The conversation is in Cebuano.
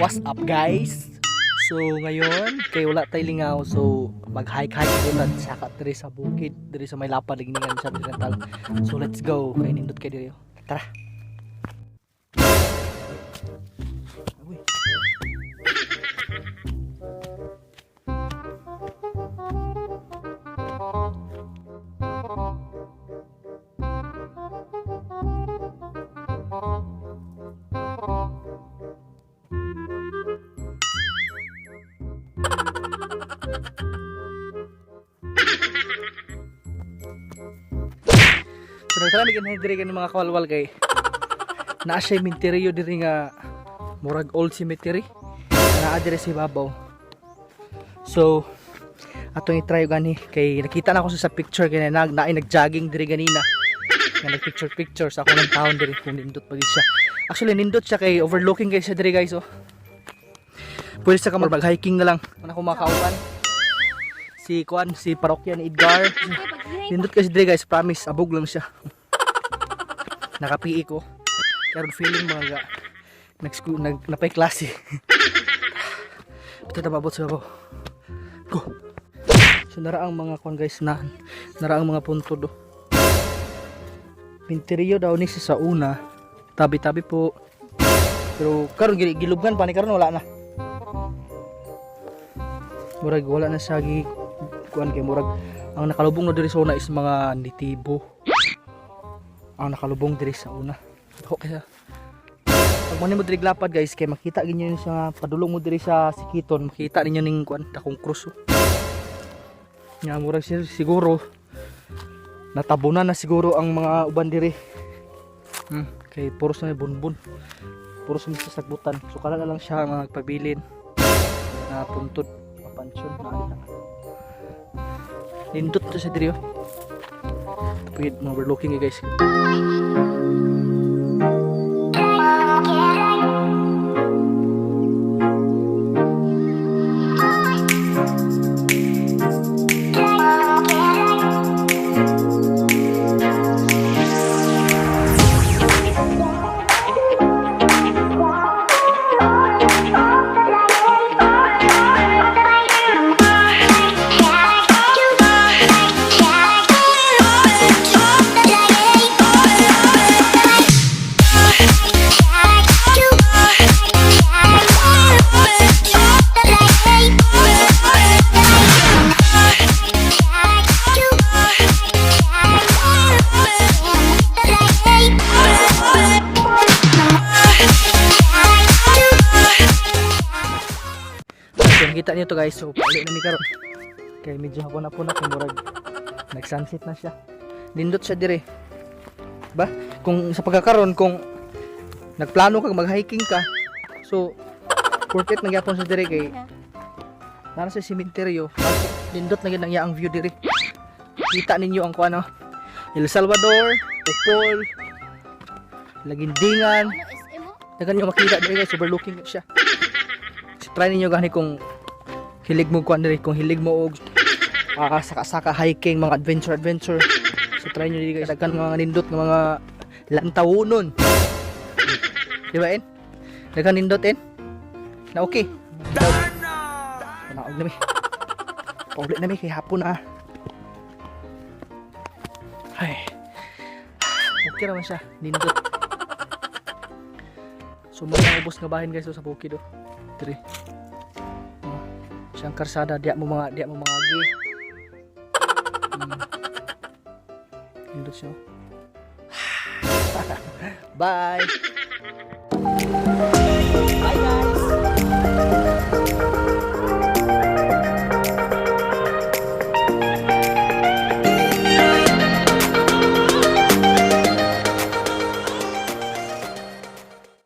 What's up, guys? So ngayon, kay wala tay lingaw, so mag-hike-hike muna saka diri sa bukid, diri sa may lapad ligningan sa Oriental. So let's go, kay nindot kay diri, oh. Tara. Uy. So nagtara mi ganhi diri kani, mga kawalwal, kay naa siya cemetery diri nga murag old cemetery. Naa diri sa ibabaw. So atong i-try gani kay nakita na ako sa picture kay nag naay nag-jogging diri ganina. Nga nag picture picture sa ako ng taon diri kung nindot pa gid siya. Actually, nindot siya kay overlooking kay siya diri, guys, oh. Pwede sa ka mag-hiking na lang. Wala ko makauban. Si Kuan, si parokya ni Edgar. Nindot kasi diri, guys, promise, abog lang siya. Naka-PE ko. Pero feeling mga ga nag nag napay klase. Ito na mabot sa babaw. Go. So nara ang mga kuan, guys, na nara ang mga punto do. Minteryo daw ni siya sa una. Tabi-tabi po. Pero karon gilubngan pa ni, karon wala na. Murag wala na siya gi kuan kay murag ang nakalubong na diri sa una is mga nitibo. Ang nakalubong diri sa una. Dako kaya. Pag mo mo diri lapad, guys, kay makita ninyo sa padulong mo diri sa Sikiton, makita ninyo ning kuan, dakong krus, oh. Nga murag siguro natabunan na siguro ang mga uban diri. Kay puros na may bunbun. Puros na sa sagbutan. So kala na lang siya nga nagpabilin na puntod pansyon na diha. Nindot to sa diri, oh. Pwede mga overlooking eh, guys. So nakita niyo to, guys. So pauli na mi karon. Kay medyo hapon na po na kay murag nag-sunset na siya. Nindot siya dire. Ba? Kung sa pagkakaron, kung nagplano ka mag-hiking ka, so worth it na gyapon sa dire kay nara sa sementeryo. Nindot na gyud ang iyang view dire. Kita ninyo ang kuan, oh. El Salvador, Opol, Lagindingan. Ano SM mo? Daghan nyo makita dire, guys, overlooking siya. So, try ninyo gani kung hilig mo kuan dire, kung hilig mo og saka-saka hiking, mga adventure adventure. So try nyo diri, guys, daghan mga nindot nga mga lantawonon. Di ba, en? Daghan nindot, en? Na okay. Naog na mi. Pauli na mi kay hapon na. Ay. Okay naman siya, nindot. So mga ubos nga bahin, guys, sa bukid, oh. Dire. Oh. Siyang karsada diya mo mga gi. Nindot siya, oh. Bye.